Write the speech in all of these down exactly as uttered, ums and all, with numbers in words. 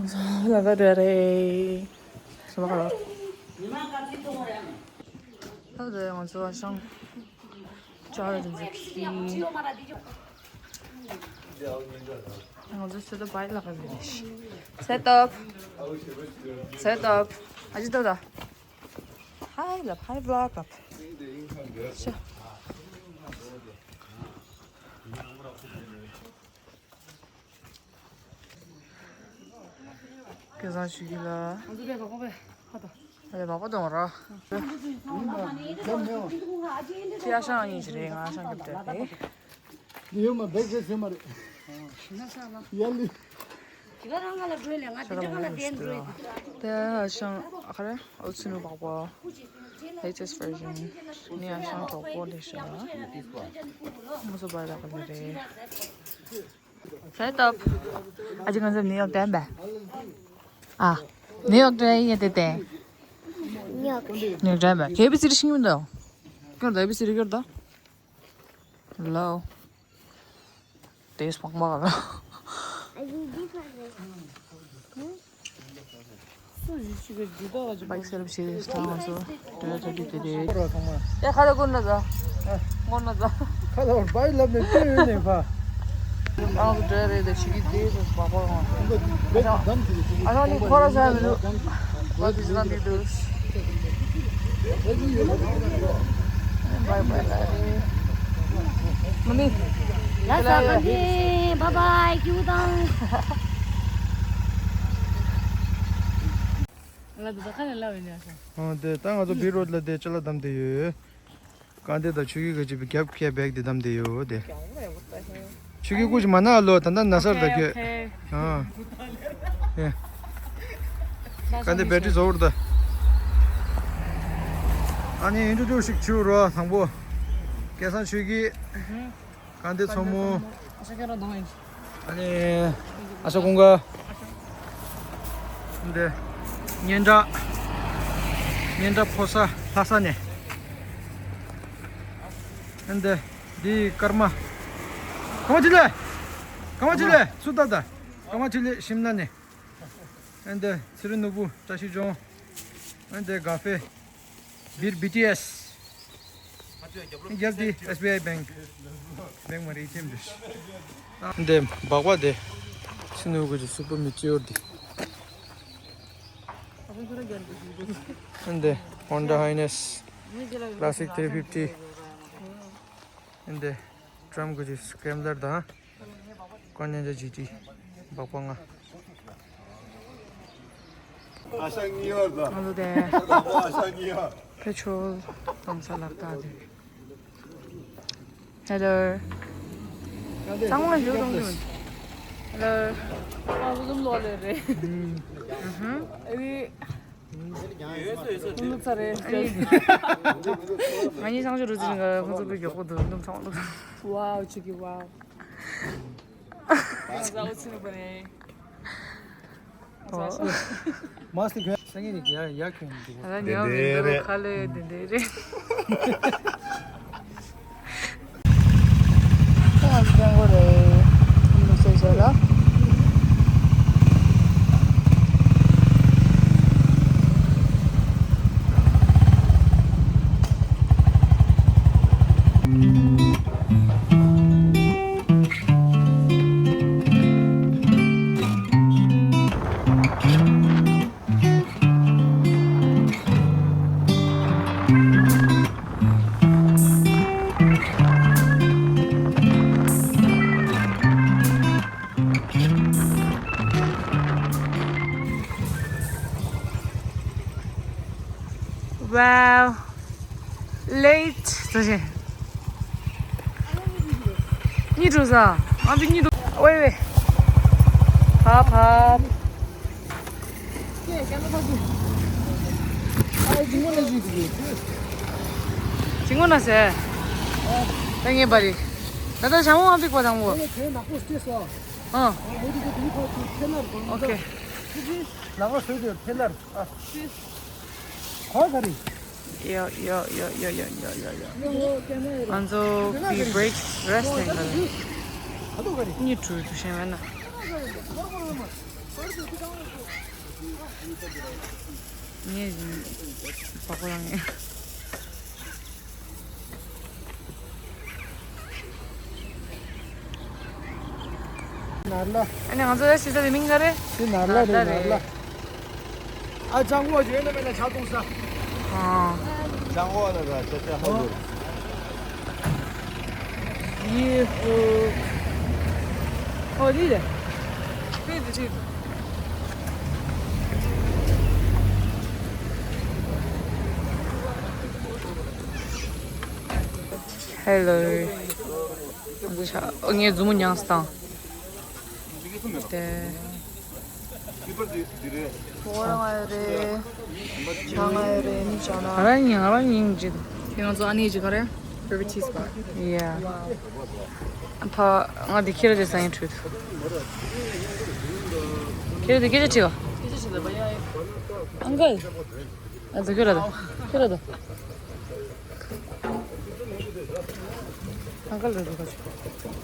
ལ་ད་རེ་རེ། སོ་བ་ཁ་ལོ། ད་རེ་ང་ཚོ་ཨ་ཞང་ཅར་འདི་ཚོ་ཁྱི། ང་ཚོ་སེ་ཏོབ་བྷའི་ལ་ག་ཟེར་རེད། སེ་ཏོབ། སེ་ཏོབ། ཨ་ཅི་ཏོ་ད། ཧའི་ལབ། ཧའི་བྷི་ལོག་ལབ། ཤ། སྐལ་བཟང་ཆོས་སྐྱིད་ལགས། ཨ་ལེ་མ་པ་དང་ར། ཁྱི་ཨ་ཞང་གཉིས་ཤིག་རེད། ང་ཨ་ཞང་སྐྱོབ་བསྡད་རེད། ཡོད་མ་བེག་རེད་ཟེར་མ་རེད། ཡ་ལི། དེ་ག་རང་ང་ལ་འགྲོ་ལེ་ང་དེ་འདྲ་ང་ལ་བསྟན་འགྲོ་ཡི། དེ་ཨ་ཞང་ཨ་ཁ་རེ་ཨོ་ཚི་ནུ་བག་པ། latest version ནི་ཨ་ཞང་གྲོགས་པོ་ལེ་ཤ། མོ་སོ་བ་ལ་ག་ལེ་རེད། ས་ཏོབ། ཨ་ཅི་ང་ཚོ་ནིའུ་ཡོག་དྲན་པས། ཨ། ནིའུ་ཡོག་དྲན་ཡིན་དེ་དེ། ནིའུ་ཡོག་དྲན་པས། ཁེ་བི་སི་རི་ཤིང་མི་འདུག་སྐྱོར་དང་ཨེ་བི་སི་རི་སྐྱོར་དང་། ལའོ། དེ་སྤང་མ་ག་ལ། ཨ་ཡིན་འདི་ཕ་རེད། སུ་ཞིག་ཅིག་གི་འདི་དག་ཅིག་བྷའིག་སེལ་ཕི་བྱེད་དེ་ང་ཚོ་འདྲ་ཐ་དུས་དེ་རེད། ཡ་ཁ་ལ་ཀུན་ན་ཟ། ཀུན་ན་ཟ། ཁ་ལ་བར་བྷའིག་ལབ་ནས་ཅི་ཡོད་ནས་ཕ། ང་ཚོ་འདྲ་རེད་དེ་ཆི་གི་དེ་ཚོ་བག་པ་ང་། བེད་ཀྱི་དམ་གྱི་ཨ་ནི་ཁོ་ར་ཟ་མི་འདུག་བྷའིག་ཟ་མི་འདུག་བྷའིག་བྷའིག་ལ་རེད། མ་ནི། ལ་ས་ག་འདི་བྷའིག་བྷའིག་ཁྱེའུ་དང་། ལ་དུ་ད་ཁ་ནས་ལ་བས་ཉག་ཤོ། ཨ་དེ་ད་ང་ཚོ་བི་རོད་ལ་དེ་ཅ་ལག་བསྡམས་བསྡད་ཡོད། དཀའ་འདི་དང་ཆུ་ཁྱི་ག་ཅིག་བརྒྱབ་ཁྱེར་བེག་དེ་བསྡམས་བསྡད་ཡོད་དེ། ཆུ་ཁྱི་ཀུ་ཅི་མ་ན་ལོ་ད་ལྟ་ན་སར་ད་ཁྱོད། ཨ། ཨེ། དཀའ་འདི་བེ་ཊི་རི་བཟོ་བར་ད། ཨ་ནི་ཨིན་ཊྲོ་ཌིའུ་སི་ཞིག་བྱེད་རོགས་དང་པོ། སྐལ་བཟང་ཆོས་སྐྱིད། དཀའ་འདི་མཚོ་མོ། ཨ་ནི། ཨ་ཤ་ཀུན་དགའ། འདི། སྙན་གྲགས། སྙན་གྲགས་ཕོ་ས་ལྷ་ས་ནས། འདི། འདི་ཀརྨ། ཀརྨ་ཆི་ལེ། ཀརྨ་ཆི་ལེ་སུ་ད་ད། ཀརྨ་ཆི་ལེ་ཤིམ་ལ་ནས། ཨན་ཏེ་ཚེ་རིང་ནོར་བུ་བཀྲ་ཤིས་ལྗོངས། ཨན་ཏེ་ག་ཧྥེ། བིར་བི་ཊི་ཨེས། རྒྱབ་དེ་ཨེས་བི་ཨའི་བེང་། བེང་མ་རེད་ཨེ་ཊི་ཨེམ་རེད། ཨན་ཏེ་སྦག་སྦག་དེ། ཚེ་ནོར་བུ་གི་སུ་པར་མེ་ཅིའོར་དེ། ཨན་ཏེ་ཧོན་ཌ་ཧའི་ནེ་སི། ཀ་ལ་སིག་ཐི་ཧན་ཌྲེཌ་ཕིཕ་ཊི། ཨན་ཏེ་ཊམ་གི་སི་ཀེམ་ལར་དང་། ཀོན་ཉན་ཇ་ཇི་ཊི། སྦག་སྦག་ལྔ། ཨ་ཞང་གཉིས་ཡོད་ད། ང་ཚོ་དེ། ཨ་ཞང་གཉིས་ཡོད། པེ་ཊྲོལ་གཏོང་ས་ལ་བལྟ་དེ། ཧེ་ལོ། གཙང་མ་ཞིག་གཏོང་གི་མིན། ཧེ་ལོ། ཨ་ཁུ་ཙུམ་ལོ་ལེ་རེད། ཨུ་ཧུམ། ཨ་རི། ལུག་ཚ་རེད། ང་གཉིས་ཚང་ཆུ་རུ་ཙི་རིང་ག་ཁོང་ཚོ་པའི་མགྱོགས་པོ་འདུག་ལུག་ཚང་ལུག་ཝའོ་ཆུ་གི་ཝའོ། ང་ཚ་འུ་ཚི་ནི་པ་རེད། ཨོ། མ་སི་ཁོས་སང་ཉིན་ནི་ཡ་ཡ་ཁྱོད་འདུག་ད་ཉོ་མི་འདུག་ཁ་ལོས་དེ་འདྲ་རེད། ཁོ་ང་ཚོ་ཐེངས་གོ་རེད། མི་སེ་ཟེར་ལ། Wow. Late. ཙི་ཞེ། གཉིད་འགྲོ་ས། ཨ་བི་གཉིད་འགྲོ། ཝེ་ཝེ། ཕ་ཕ། ཇིང་ངོ་ན་ཟེ། ད་ངེས་པ་རེད། ད་ད་ཞྭ་མོ་མ་ཕིག་པ་དང་པོ། ཨ། ཨོ་ཁེ། ག་ག་རེད། ཡོ་ཡོ་ཡོ། ང་ཚོ་ཏི་བྷི་རེག་རེ་སི་ཊི་ལེན་ག་ལ། གཉིད་འགྲོ་འགྲོ་ཤེས་མེད་ན། ངས་བཞིན་བ་ཁོ་རང་ངས། ནར་ལ། ཨ་ནི་ང་ཚོ་ཡ་ཤི་ས་དེ་མིང་ག་རེ། དེ་ནར་ལ་རེད། ནར་ལ་རེད། ཨ་ཅང་གོ་ཇེ་ན་མེ་ན་ཆ་ཏུང་ས། ཨ། ཅང་གོ་ལ་ད་ཆ་ཆ་ཧོ། ཡི་ཧོ། ཧོ་ལི་རེད། ཧེ་དེ་ཆི། ཧེ་ལོ། ངས་མཛུབ་མོ་མྱངས་སྟངས། དེ། ཁོ་རང་ང་རེད། ང་ང་རེད་མི་བྱ་ན། ང་རང་ཡིན་ང་རང་ཡིན་ཅི། དེ་ང་ཚོ་ཨ་ནེ་ཅི་ག་རེད། Baby teeth bar. Yeah. ཕ་ང་དེ་ཁྱེར་དེ་སང་ཡིན་ཁྱེར་དེ་སྐད་ཆ་དྲི་བ། Uncle. ཨ་ཙི་ཁྱོད་ར་ད། ཁྱོད་ར་ད། ཨང་ཀལ་ར་ད་ག་ཅི།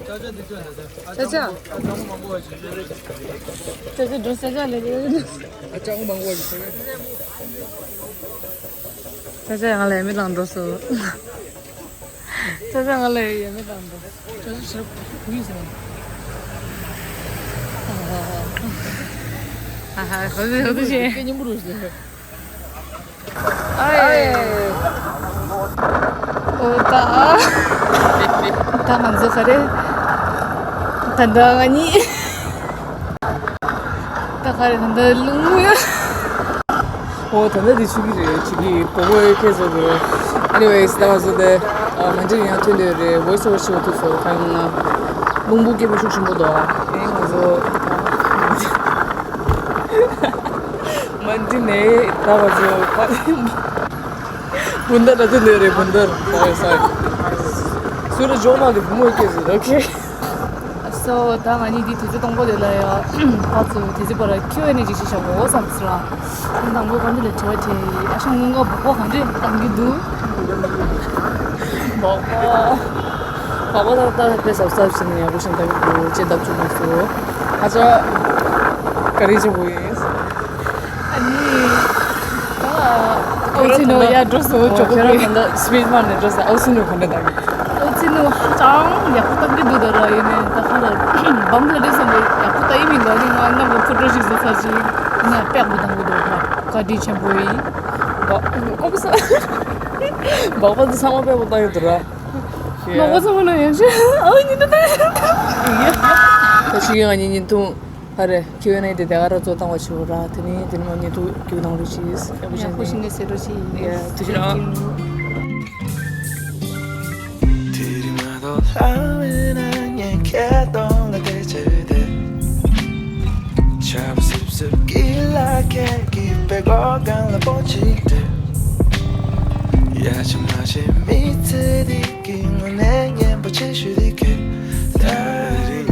ཅ་ཅ་འདི་ཅོ་ད་ད། ཅ་ཅ། ཨ་ཅང་མང་པོ་བ་ཅི་ཅོ་རེད། ཅ་ཅ་འགྲོ་ས་ཅ་ལེ་ལེ་ལེ། ཨ་ཅང་མང་པོ་བ་ཅི་ཅོ་རེད། ཅ་ཅ་ཡང་ལེ་མི་དང་འགྲོ་སོ། ཅ་ཅ་ང་ལེ་ཡ་མི་དང་འགྲོ། ཅ་ཅ་ཞིག་བུ་ཡིན་ཟེར། ཨ་ཧ་ཧ་ཧ་ཧ་ཧ་ཧ་ཧ་ཧ་ཧ་ཧ་ཧ། ཨའེ། ཨོ་ད། ད་ང་ཚོ་ག་རེ། ད་ལྟ་ང་གཉིས། ད་ག་རེ་ད་ལྟ་རླུང་མུ་ཡ། ཨོ་ད་ལྟ་འདི་ཆུ་གི་རེད། ཆུ་གི་སྤོ་བོ་ཁྱེད་ཚོ་གི། Anyways ད་ང་ཚོ་དེ་མ་འདྲི་ཡང་ཐོན་འདོད་རེད། Voice over ཤོད་ཐུབ་སོ་གང་ཡིན་ན། རླུང་བུ་སྐད་པོ་ཤུགས་ཆེན་པོ་འདུག་ཨེ་ང་ཚོ། མ་འདི་ནས་ད་བ་ཚོ་བུན་དར་ལ་དུ་ནས་རེད། བུན་དར། Sorry, sorry. སུ་རུ་ཇོ་མ་གི་བུ་མོ་སྐད་ཟེར། Okay. So ད་ང་གཉིས་འདི་དུས་ཚོད་སྟོང་པ་དེ་ལ་ཡ་ཕར་ཚུར་དུས་ཚོད་བར་ལ་ཁྱོད་ནས་ཅིག་ཤེས་བྱ་འོ་བསམ་ཟེར་ལ། དང་པོ་གང་འདི་ལ་དྲི་བ་དྲིས། ཨ་ཞང་སྔོན་འགོག་འབག་པོ་གང་འདི་བཏང་གི་འདུག་འབག་པོ། འབག་པོ་ད་ལྟ་དཔེ་གཟབ་གཟབ་བྱས་ནས་ཡག་པོ་ཞིག་བཏང་གི་འདུག་ཅེས་ལབ་བཅུག་མ་སོང་། ཨ་ཅག་ག་རེ་བྱེད་དགོས་ཡིན། ཨ་ནི། ད་ཨོ་ཙི་ནོ་ཡར་འགྲོ་སོང་། ཇོ་ཁོ་ཁྱོད་རང་གི་ད་ལྟ་སི་པིཌ་མར་ནས་འགྲོ་སོང་། ཨོ་ཙི་ནོ་ག་འདྲ་བཏང་གི། ཨོ་ཙི་ནོ་ཧ་ཅང་ཡག་པོ་བཏང་གི་འདུག་ད་ར་ཡིན་ནའི་ད་ཧ་ལ་བམ་ལ་རེད་བསམ་པའི་ཡག་པོ་ལྟ་ཡི་མི་འདུག་ཨ་ནི་ང་རྣམ་པ་ཕུ་ཏྲོ་ཞིག་བཟོ་ཚར་ཅིག་ན་པེག་པོ་བཏང་གི་འདུག་བཀའ་དྲིན་ཆེན་པོ་ཡིན། བ་ཀོ་པི་ས་བག་པ་འདི་ཚང་མ་པེག་པོ་བཏང་ཡོད་འདུག་ར། མ་གོ་ཚང་མ་ན་ཡང་ཤེས་ཨ་ཉི་ད་ད་ད་ཤི་ཡང་ཉི་ཉིན་ཐུང་། ཧ་རེ། ཁྱེད་ཡོད་ན་དེ་དེ་ག་ར་ཚོ་བཏང་བ་ཞིག་ར། དེ་ནི་དེ་ནི་མ་ཉེ་དུ་ཁྱེད་བཏང་རོགས་ཤིག་ཡག་པོ་ཞིག་ནས་ཟེར་རོགས་ཤིག་ཡ་དུ་ཤི་ར། དེ་རིང་མ་གཏོགས་ལྷ་མེད་ན་ངས་ཁྱེད་གཏོང་ལ་བལྟས་བྱས་བསྡད། ཆར་པ་སིབ་སིབ་ཀྱི་ལ་ཁད་ཀྱི་པད་གོག་སྒང་ལ་སྤོ་ཅིག་སྟེར། ཡ་ཆ་མ་ཆེ་མི་ཚེ་འདི་གི་ངོ་ནས་སྙན་པོ་ཆེ་ཤོས་འདི་ཁྱེད་ད་རེད།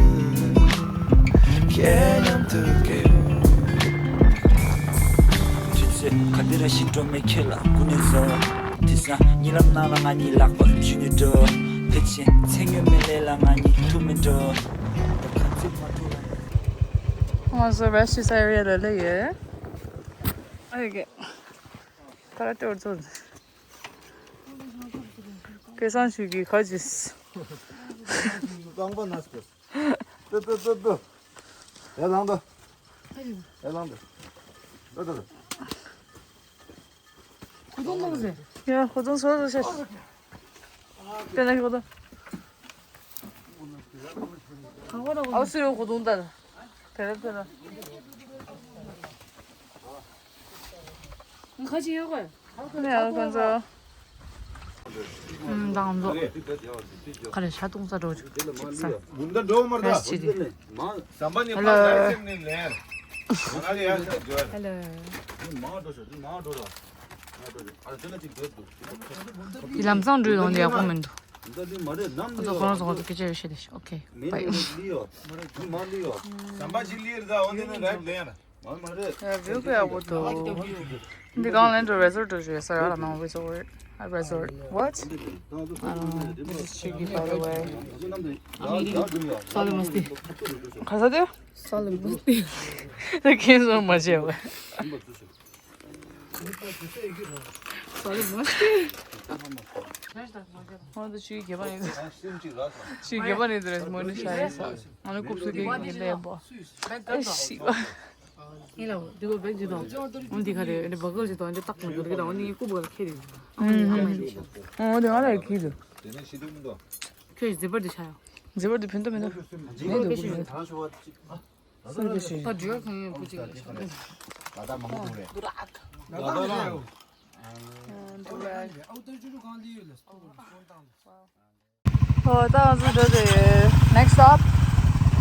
ཁྱེད་མཉམ་དུ་སྐྱེ། དུས་ཚོད་ག་དེ་ར་ཞིག་འགྲོ་མེད་ཁྱེད་ལ་སྐུ་ནས་བཟོ། དེང་སང་གཉིད་ལམ་ནང་ལ་ང་གཉིས་ལག་པ་འཇུས་ནས་འགྲོ། ཕལ་ཆེར་ཚེ་སྔོན་མའི་ལས་ལ་ང་གཉིས་ཐུག་མི་འགྲོ། ད་ག་ཚོད་མ་ཐུག་ལ། ང་ཚོ་rest area ལ་སླེབས་ཡོད། ཨ་ཡོད་གི། ད་ར་ཏེ་འོར་ཚོ། སྐལ་བཟང་ཞུ་གི་ཁ་ཅིག་རྐང་པ་ན་སྐོར། ཏུ་ཏུ་ཏུ་ཏུ། ཡ་ལང་དུ། ཡ་ལང་དུ། ཏུ་ཏུ་ཏུ། ཁོ་ཚོ་མང་ཟེར། ཡ་ཁོ་ཚོ་སོ་སོ་ཤ། དེ་ན་ཁོ་ཚོ། ཨའོ་སི་ཡོ་ཁོ་ཚོ་ད། དེ་ར་དེ་ར། ཁ་ཅིག་ཡོད་གོ། ནེ་ཨ་ཁོང་ཚོ། ཨུམ་དང་ཚོ། ཁ་ལས་ཤ་བཏུང་ས་འགྲོ་ཆུ་ཆུ་ས། ཧེ་སི་ཅི་རི། ཧེ་ལོ། ཧེ་ལོ། འདི་ལམ་སང་འགྲོ་ཡོང་དེ་ཡག་པོ་མི་འདུག་ཁོ་ཚོ་ཁོ་ཚོ་སྐད་ཆ་ཡོད་ཤེས་དེ་ཤེས། ཨོ་ཁེ། བྷའི། ཡ། བིའུ་དཔེ་ཡག་པོ་འདུག་འདི་གང་ལེན་དུ་རེ་སོར་དུ་བཞུགས་ས་ར་ལ་ནང་རེ་སོར། ཨ། རེ་སོར། What? I don't know. This is Chigi, by the way. I'm eating salt and mustard. ག་ས་དེ། Salt and mustard. ད་ཁྱེད་ཚོ་མ་བྱས་པ། Salt and mustard. ང་ཚོ་ཆུའི་སྒེག་པ་ནས། ཆུའི་སྒེག་པ་ནས་དེ་རེད། མོ་ནི་ཤ་ཡི་ས། ང་ནི་རྐུབ་སུ་སྐྱེས་ཀྱི་ལས་པོ། ཨེ་ཤི་བ། ཡིན་ལ། འདི་གོ་བེག་ཅི་དང་། འོ་འདི་ག་རེ་རེ་བ་གོ་ཅི་དང་། འདི་ཏག་མ་གོ་རེ་གི་དང་། འོ་ནི་རྐུབ་ག་ལ་ཁྱེར་རེ། ཨ་མ་ཡིན། ཨ་མ་ཡིན་ཤ། འོ་དེ་ང་ལ་ཁྱེར་རེ། ཁྱོད་ཟི་པར་དེ་ཆ་ཡོང་། ཟི་པར་དེ་ཕན་ཐོགས་མེད་ད། མེད་དུ་བུ་མེད། སུ་དེ་ཤི། ད་འགྲུལ་ཁང་ཡོད་བུ་ཅིག་ལ་ཤ། ད་ད་མང་པོ་འདུག་རེད། ད་ད་མང་པོ་འདུག་རེད། འགྲུལ་ཁང་དེ་ཨའུ་ཏར་འགྲུལ་ཁང་དེ་ཡོད་ལ། ཨོ། ད་ང་ཚོ་འགྲོ་དེ་ཡོད། Next stop.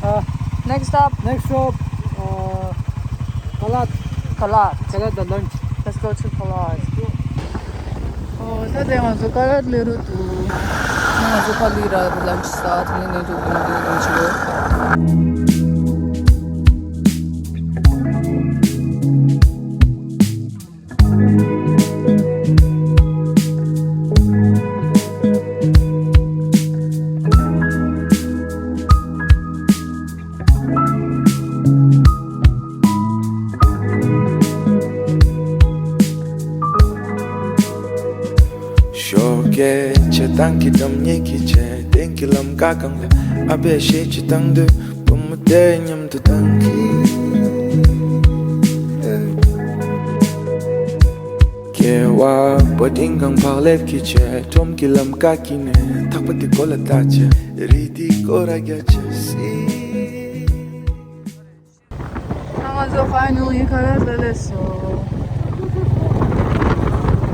Uh, next stop. Next stop, uh, Kalat. Kalat. Kalat the lunch. Let's go to Kalat. ཨོ། ད་དེ་ང་ཚོ་ཀ་ལ་ལི་རུ་དུ། ང་ཚོ་ཀ་ལི་ར་རུ་lunch ས་དེ་ནས་ནས་དུ་དུ་དུ་དུ་ཆུ། ཞོགས་ཀས་ཆེ་ཐང་གི་འགྲམ་ཉེ་གི་ཆེ་སྟེང་གི་ལམ་ཀ་གང་ལ་ཨ་བས་ཤེས་ཆེ་ཐང་དུ། བུ་མོ་དེ་མཉམ་དུ་ཐང་གི། སྐྱེ་བ་པོ་ཏིང་གང་ཕག་ལེབ་ཀྱི་ཆེ་ཁྲོམ་གྱི་ལམ་ཀ་གི་ནས་ཐག་པ་དེ་གོ་ལ་ལྟ་ཆེ་རི་དེ་གོ་ར་རྒྱ་ཆེ་སི། ད་ང་ཚོ་finally ཁ་ལག་ལ་སླེབས་སོང་།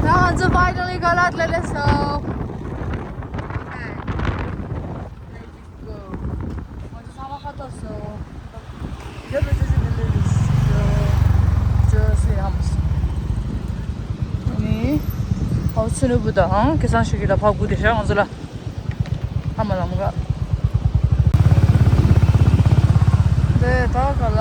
ད་ང་ཚོ་finally ཁ་ལག་ལ་སླེབས་སོང་། ང་ཚོ་ཚང་མ་ཁ་ཐོབ་སོང་། ཡོད་པའི་ཅོ་ཅོ་ལི་ལི་ལི་ཅོ་ཅོ་སེ་ཧམ་སོང་། ནི་ཧའོ་ཚུ་ནུ་བུ་དང་ཁེ་སང་ཞུ་གི་ལ་ཕ་གུ་དེ་ཤ་ང་ཚོ་ལ། ཨ་མ་ལམ་ག། དེ་ད་ག་ལ།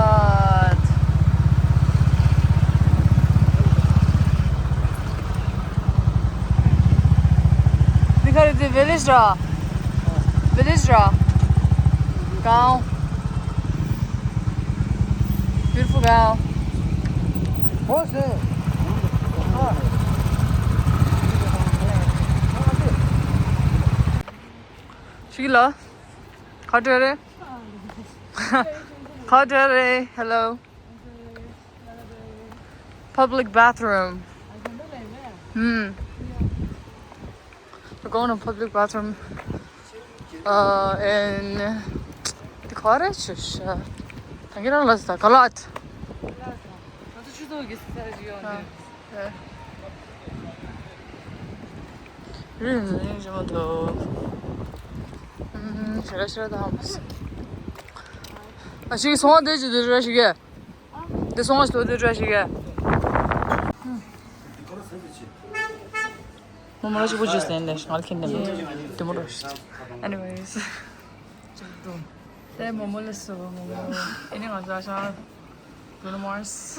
འདི་ག་རེད། འདི་village ར། Village ར། Gaon. Beautiful Gaon. ཨོ་སེ། ཤི་ལ། ཁ་བྲལ་རེད། ཁ་བྲལ་རེད། Hello. Public bathroom. Hmm. We're going to public bathroom. Uh, in the cottage. Uh, I'm gonna let's talk a lot. རིན་རིན་རིན་མ་འདུག་ཨུམ། ཞེ་དྲག་ཞེ་དྲག་དང་། ཨ་ཞིག་སོང་བ་དེ་ཅི་དེ་རེད་ཞིག་གས། དེ་སོང་བ་ཞིག་དེ་རེད་ཞིག་གས། མོ་མོ་ལ་ཞིག་པོ་ཇུས་ལེན་ལེ་ང་ལ་ཁྱེར་ནས་མི་འདུག་དེ་མོ་རོ་ཞིག Anyways. དེ་མོ་མོ་ལ་སོ་མོ་མོ། ཨེ་ནི་ང་ཚོ་ཨ་ཞང་། Bruno Mars.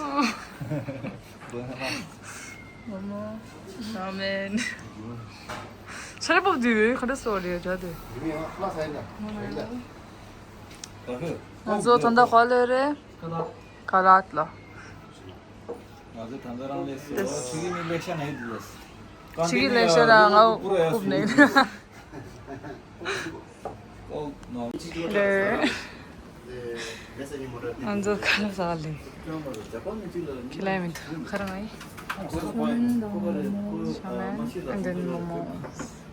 Bruno Mars. མོ་མོ། རྨེན། ཤ་རེ་པོ་དུས་ག་འདྲ་སོ་རེད་བྱ་དེ། ང་ཚོ་ད་ལྟ་ག་ལེ་རེད། ཀ་ལག་ལ། ང་ཚོ་ད་ལྟ་རང་ལས་སོ་ཆི་གི་ནི་ལེགས་ཤ་ནས་འདུག་ཆི་གི་ལེགས་ཤ་རང་ང་རྐུབ་ནས། ང་ཚོ་ཁ་ལག་ཟ་ལེ། ཁྱི་ལ་མི་འདུག་ཁ་རང་ཨེ། ཤ་མེད་and then མོ་མོ།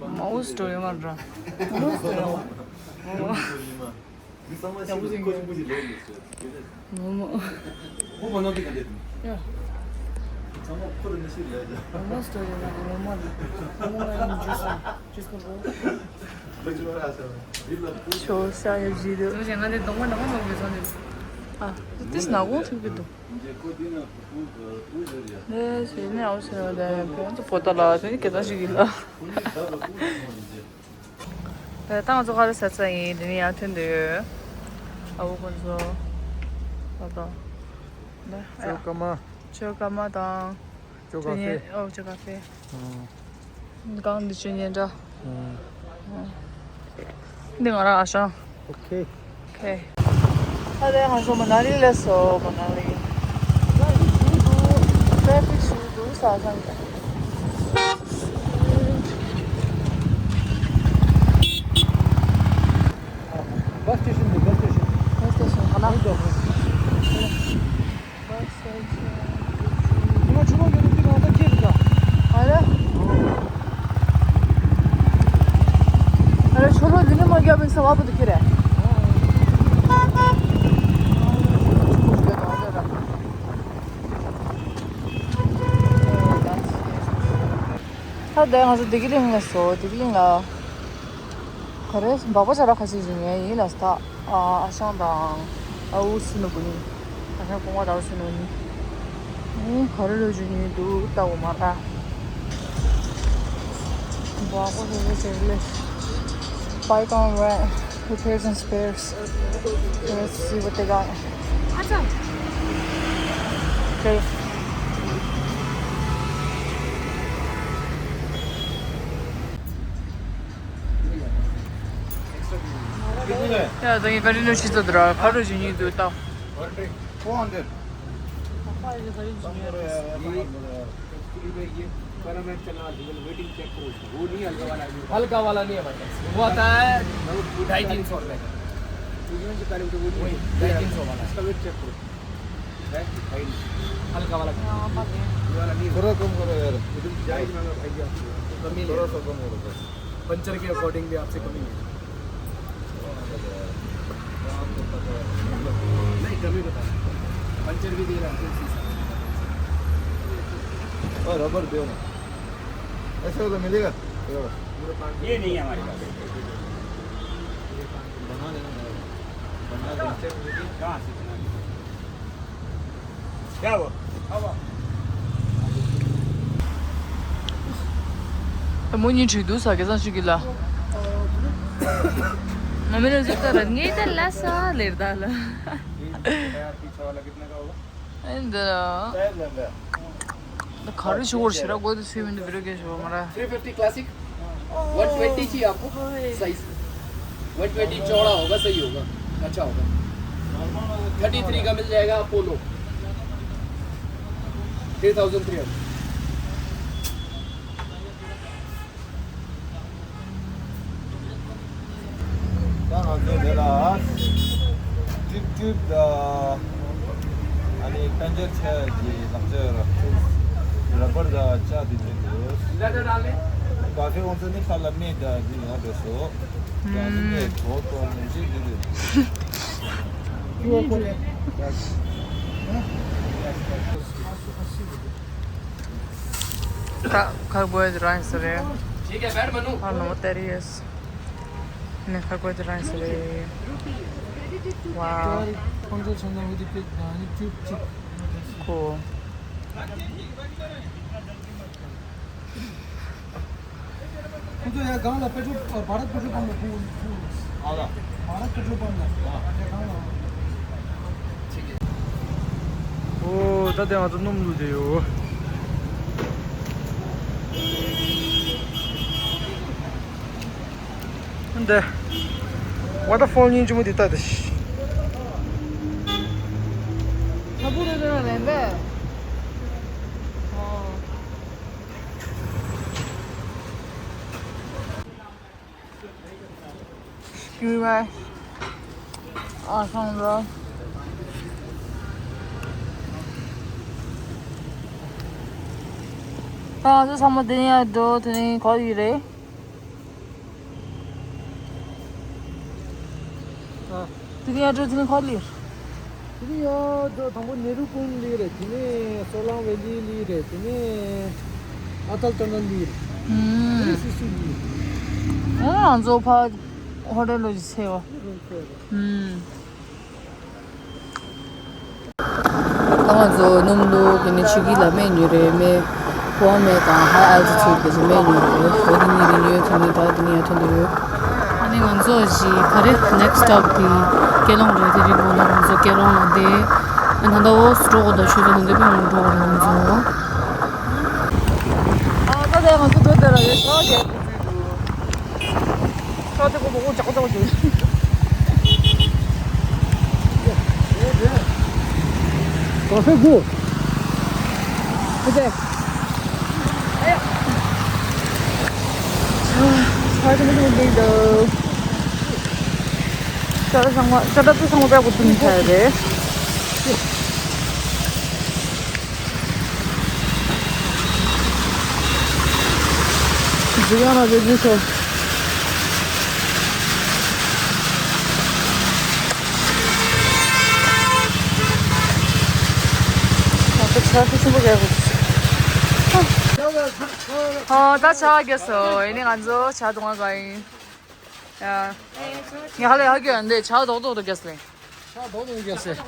མོ་མོ་སྟོར་ཡོད་མ་ར། མོ་མོ། མོ་མོ། མོ་མོ་སྟོར་ཡོད་མ་ར། མོ་མོ་ལ་ཡིན་ཇུས་ཇུས་གོ་གོ། ཆོ་ས་ཡ་ཇི་དུ། ང་དེ་གདོང་པ་ནག་པོ་ནག་པོ་བཟོ་ནས། ཨ་ཏིས་ནག་པོ་ཐུག་གི་འདུག་ནས་ཞེ་ནས་ཨའུ་ཟེར་བ་དེ་ཁོ་ཚོ་པོ་ཏ་ལ་དེ་ནི་སྐད་གྲགས་ཤིག་ཡིན་ལ། ད་ང་ཚོ་ག་རེ་ཟ་ཚར་ཡིན། དེ་ནི་ཡར་ཐོན་འདོད་ཡོད། ཨ་བོ་ཁོ་ཚོ་ད་ལྟ། ཅོ་ཀ་མ། ཅོ་ཀ་མ་དང་། ཅོ་ཀ་ཕེ། ཨོ་ཅོ་ཀ་ཕེ། ཨང་། གང་འདི་ཅོ་ཉེ་འདྲ། ཨང་། འདི་ང་རང་ཨ་ཞང་། ཨོ་ཁེ། ཁེ། ཨ་ལས་ང་ཚོ་མ་ན་ལི་ལ་སོ་མ་ན་ལི། ཊེ་ཕིག་ཞིག་འདུག་ས་སང་ག bus station འདུག bus station. bus station ག་ན། ཉི་མ་ཆུ་ལོག་ཡོད་དུས་དེ་གང་ས་ཁྱེད་རེད་ད། ཨ་རེ། ཨ་རེ་ཆུ་ལོག་འདི་ནས་མ་བརྒྱབ་པའི་ས་བ་པོ་དུ་ཁྱེད་རེད། ད་ལྟ་ང་ཚོ་བདེ་སྐྱིད་གླིང་ལ་སོ་བདེ་སྐྱིད་གླིང་ལ། ག་རེ་སྦག་སྦག་ཆ་ར་ཁ་ཤས་ཤིག་ཉོས་ཡིན་ལ་ས། ཨ་ཨ་ཞང་དང་ཨ་འུ་སུ་ནུ་བུ་ནི། ཨ་ཞང་གོང་མ་དང་འུ་སུ་ནུ་ནི། ཨེ་ག་རེ་རེ་ཞུ་ཉོས་འདུག་ལྟ་འོ་མ་ར། སྦག་སྦག་ཆ་ར་ཆ་ར་ལེ། Bygone Red repairs and spares. Let's see what they got. Okay. ཡ་ད་ངས་ག་རེ་ནོ་ཤི་ཚོད་དུ་ར་ཁ་རུ་ཞུ་ཉིད་དུ་ལྟ། Four hundred. ये एक्चुअली में ये परमानेंट चलने वाली है, waiting check करो इसको। वो नहीं हल्का वाला है। हल्का वाला नहीं है भाई, वो आता है ढाई तीन सौ रुपए का। इसमें से पहले तो वो वही ढाई तीन सौ वाला है। इसका वेट चेक करो। है? है ही नहीं। हल्का वाला। ये वाला नहीं है। थोड़ा कम करो यार। ये तो डिजाइन वाला भाई, आप कमी ले। थोड़ा सा कम करो बस। पंचर के अकॉर्डिंगली आपसे कमी ले। नहीं, कमी बता। पंचर भी दे रहा है, उसी हिसाब से। और रबर दो ना। ऐसे वाला मिलेगा? ये नहीं है हमारे पास। बना लेना। बना लेना। कहाँ से बना लेना? क्या हुआ? མོ་གཉིས་བྲིས་འདུག་ས་སྐལ་བཟང་ཆོས་སྐྱིད་ལ། ང་མི་ལ་ཟིག་ལྟ་ར་ངའི་ད་ལ་ས་ལེར་ད་ལ། ये टायर पीछे वाला कितने का होगा? ཨེ་འདི་ད་ག་རེ་ཞུ་བར་ཞེ་ར་དགོས་དུ་སུས་མི་འདུག་བི་རོ་གས་ཞུ་བ་མ་ར། three fifty classic. One twenty चाहिए आपको? साइज। वन ट्वेंटी चौड़ा होगा, सही होगा, अच्छा होगा। थर्टी थ्री का मिल जाएगा Apollo. Three thousand three hundred. ད་ང་ཚོ་འདི་ལ་ཊིབ་ཊིབ་དང་ཨ་ནི་པན་ཅར་ཆགས་ཀྱི་ལག་ཆ་ར་ར་པར་དང་ལྕགས་དེ་འདྲ་འདུག་ག་ཚོད་ཁོང་ཚོ་ནི་ཁ་ལ་སྨན་དང་འདི་ཡོང་བསྡད་སོ། ད་ནི་ངས་གོ་གོ་མི་ཤེས་འདི་རེད། ད་ཁ་དགོས་རང་ཟེར་རེད། ཨ་ནོ་ཏེ་རི་ཡེས། ནི་ཁ་དགོས་རང་ཟེར་རེད། ཝའོ། ཁོང་ཚོ་ཚང་མ་ཝི་ཌི་པིག་དང་ཡུ་ཊུབ་ཅིག་ཁོ། ཁོང་ཚོ་ཡ་སྒང་ལ་པེ་ཊྲོལ་བ་ར་པེ་ཊྲོལ་པམ་ལ་ཁོང་ཁོང་ཨ་ལ། བ་ར་པེ་ཊྲོལ་པམ་ལ་ཡ་སྒང་ལ། ཨོ་ད་དེ་ང་ཚོ་སྣུམ་བླུགས་བསྡད་ཡོད། འདི་ཝ་ཊར་ཕོལ་སྙིང་རྗེ་མོ་འདི་ལྟ་དེ། ཁ་བུ་རེ་རེ་ར་ལེན་པས། ཨོ། Excuse me. ཨ་སང་ར། ད་ང་ཚོ་ཚང་མ་དེ་ནས་ཡར་འགྲོ། དེ་ནས་ག་ཡི་རེད། ཨ། དེ་ནས་ཡར་འགྲོ། དེ་ནས་ག་ལིར། དེ་ནས་ཡར་འགྲོ། དང་པོ་ནེ་རུ་ཀུན་ལི་རེད། དེ་ནས་སོ་ལང་ཝེ་ལི་ལི་རེད། དེ་ནས་ཨ་ཏལ་ཏ་ན་ལི་རེད། དེ་ནས་སི་སི་ལི་རེད། ཨ་ང་ཚོ་ཕ་ཧོ་ཊེལ་ལོ་ཇི་ཚེ་བ། ཨུམ། ད་ང་ཚོ་སྣུམ་བླུགས། དེ་ནས་ཆུ་སྐྱིད་ལ་སྨན་ཉོས་རེད། སྨན་ཀོ་མེ་དང་ཧའི་ཨལ་ཊི་ཊུཌ་གི་སྨན་ཉོས་རེད། འོ་དེ་གཉིས་རེད་ཉོས། དེ་ནས་ད་དེ་ནས་ཡར་ཐོན་དུ་ཡོད། ཨ་ནི་ང་ཚོ་གཞི་ག་རེ་ནེག་སི་ཊོབ་དེ་ཀེ་ལོང་རེད། དེ་རིང་གོང་ལ་ང་ཚོ་ཀེ་ལོང་ལ་བསྡད། ད་ལྟ་འོག་སུ་འགྲོ་དགོས་འདུག་ཤོད་ཀྱི་འདུག་དེ་ཕན་འགྲོ་དགོས་འདུག་ཟེར། ཨ་ད་ལྟ་ང་ཚོ་འགྲོ་དེ་ལ་རེད་ཤག་ཤག་དེ་གོ་གོ་ཅག་ཅག་ཅག་ག་ཧེ་གོ། ཨོ་ཁེ། ཨ་ཡ། ས་ཆ་མི་འདུག་འདུག་ཅ་ལག་ཚང་མ་ཅ་ལག་ཚང་མ་པད་ཀོ་བཏུང་ཚར་རེད། འཛུལ་ཡང་ན་འཛུལ་འཛུལ་ཤོག་ང་ཚོ་ཇ་ཤུགས་ཆེན་པོ་རྒྱག་དགོས། ཨ་ད་ཇ་རྒྱག་སོང་། ཡིན་ནའི་ང་ཚོ་ཇ་འཐུང་ག་ཡིན། ཡ། ངས་ཧ་ལས་ཧ་གོ་ཡ་འདི་ཇ་རྡོག་རྡོག་རྡོག་རྒྱག་སོང་། ཇ་རྡོག་རྡོག་རྒྱག་སོང་།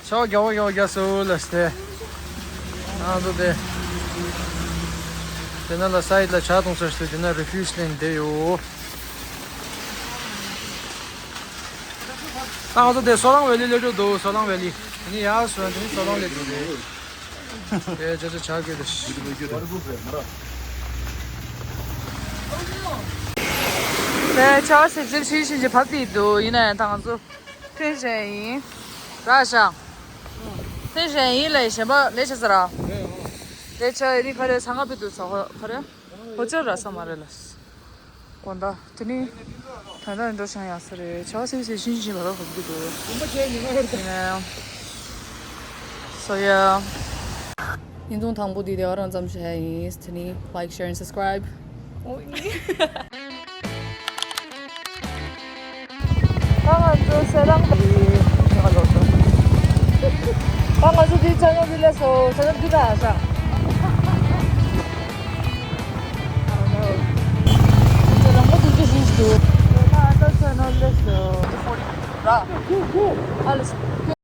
ཇ་རྒྱག་པ་རྒྱག་པ་རྒྱག་སོང་ལབ་སྟེ། ང་ཚོ་དེ། དེ་ན་ལ་སའིད་ལ་ཇ་འཐུང་ས་ཞིག་དེ་ན་རི་ཕིའུ་ཇི་ལེན་བསྡད་ཡོད། ད་ང་ཚོ་དེ་སོ་ལང་ཝེ་ལི་སླེབས་འགྲོ་འདུག་སོ་ལང་ཝེ་ལི། དེ་ནས་ཡར་སོང་དེ་ནས་སོ་ལང་སླེབས་འགྲོ་རེད། དེ་ཇ་ཇ་ཇ་གི་དེ་ཤི། དེ་ཇ་སེ་ཇེ་ཤི་ཤི་ཇེ་བབས་དེ་འདུག་ཡིན་ན་ཡང་ད་ང་ཚོ་ཐོན་བཞིན་ཡིན། ར་ཤ། ཐོན་བཞིན་ཡིན་ལས་གཞན་པ་ལས་བྱེད་ས་ར། ལས་བྱེད་ཡིན་ནི་ག་རེ་ཚང་ང་ཕི་འདུག་ས་ཧོ་ག་རེ། ཧོ་ཅོ་ར་ས་མ་རེད་ལ། དགོང་དག་དེ་ནི་ད་ལྟ་འགྲོ་བྱང་ཡག་ས་རེད། ཆ་ཚིག་ཚིག་ཤིན་ཤིན་བ་རོ་ཧོབ་གི་འདུག་ཡིན་ནའང་། སོ་ཡ། བརྙན་ཐུང་དང་པོ་འདི་དེ་བ་རང་ཙམ་བྱས་ཡིན། དེ་ནི་like, share and subscribe. ད་ང་ཚོ་སེ་རང་གི་ང་ལོ་ཚོ། ད་ང་ཚོ་འདི་ཅ་ཡོང་གི་ལས་སོ་ས་ན་འདི་ད་ཨ་ཤ། ལམ་ཁ་དུ་ཅི་ཞིག་འདུག་ད་ད་ས་ན་ལས་སོ། ཨ་ལས།